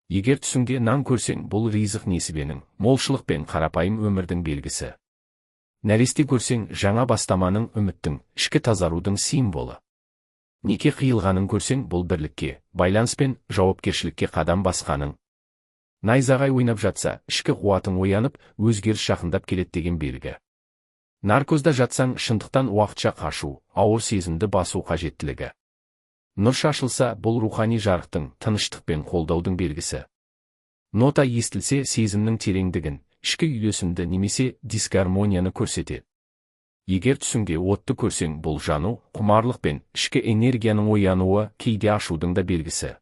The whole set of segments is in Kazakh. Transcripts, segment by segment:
Егер түсіңде нан көрсең, бұл ризық несібенің, молшылық пен қарапайым өмірдің белгісі. Нәресте көрсең, жаңа бастаманың, үміттің, ішкі тазарудың символы. Неке қиылғанын көрсең, бұл бірлікке, байланыс пен жауапкершілікке қадам басқаның. Найзағай ойнап жатса, ішкі қуатың оянып, өзгеріс жақындап келеді деген белгі. Наркозда жатсаң, шындықтан уақытша қашу, ауыр сезімді басу қажеттілігі. Нұр шашылса, бұл рухани жарықтың, тыныштық пен қолдаудың белгісі. Нота естілсе, сезімнің тереңдігін, ішкі үйлесімді немесе дисгармонияны көрсетеді. Егер түсіңде отты көрсең, бұл жану, құмарлық пен ішкі энергияның оянуы, кейде ашудың да белгісі.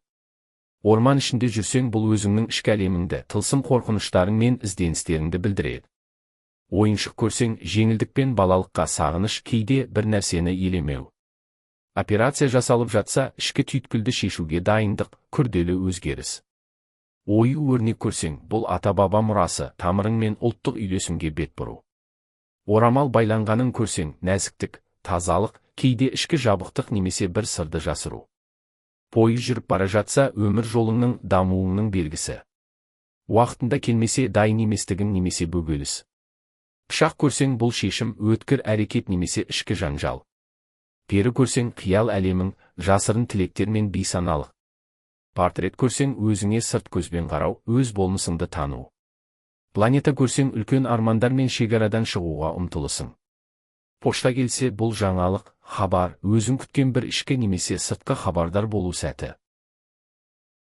Орман ішінде жүрсең, бұл өзіңнің ішкі әлеміңді, тылсым қорқыныштарың мен ізденістеріңді білдіреді. Ойыншық көрсең, жеңілдік пен балалыққа сағыныш, кейде бір нәрсені елемеу. Операция жасалып жатса, ішкі түйткілді шешуге дайындық, күрделі өзгеріс. Ою өрнек көрсең, бұл ата-баба мұрасы, тамырың мен ұлттық үйлесімге бет бұру. Орамал байланғанын көрсең, нәзіктік, тазалық, кейде ішкі жабықтық немесе бір сырды жасыру. Пойыз жүріп бара жатса, өмір жолыңның, дамуыңның белгісі. Уақытында келмесе, дайын еместігің немесе бөгеліс. Пышақ көрсең, бұл шешім, өткір әрекет немесе ішкі жанжал. Пері көрсең, қиял әлемің, жасырын тілектер мен бейсаналық. Портрет көрсең, өзіңе сырт көзбен қарау, өз болмысыңды тану. Планета көрсең, үлкен армандар мен шекарадан шығуға ұмтылысың. Пошта келсе, бұл жаңалық, хабар, өзің күткен бір ішкі немесе сыртқы хабардар болу сәті.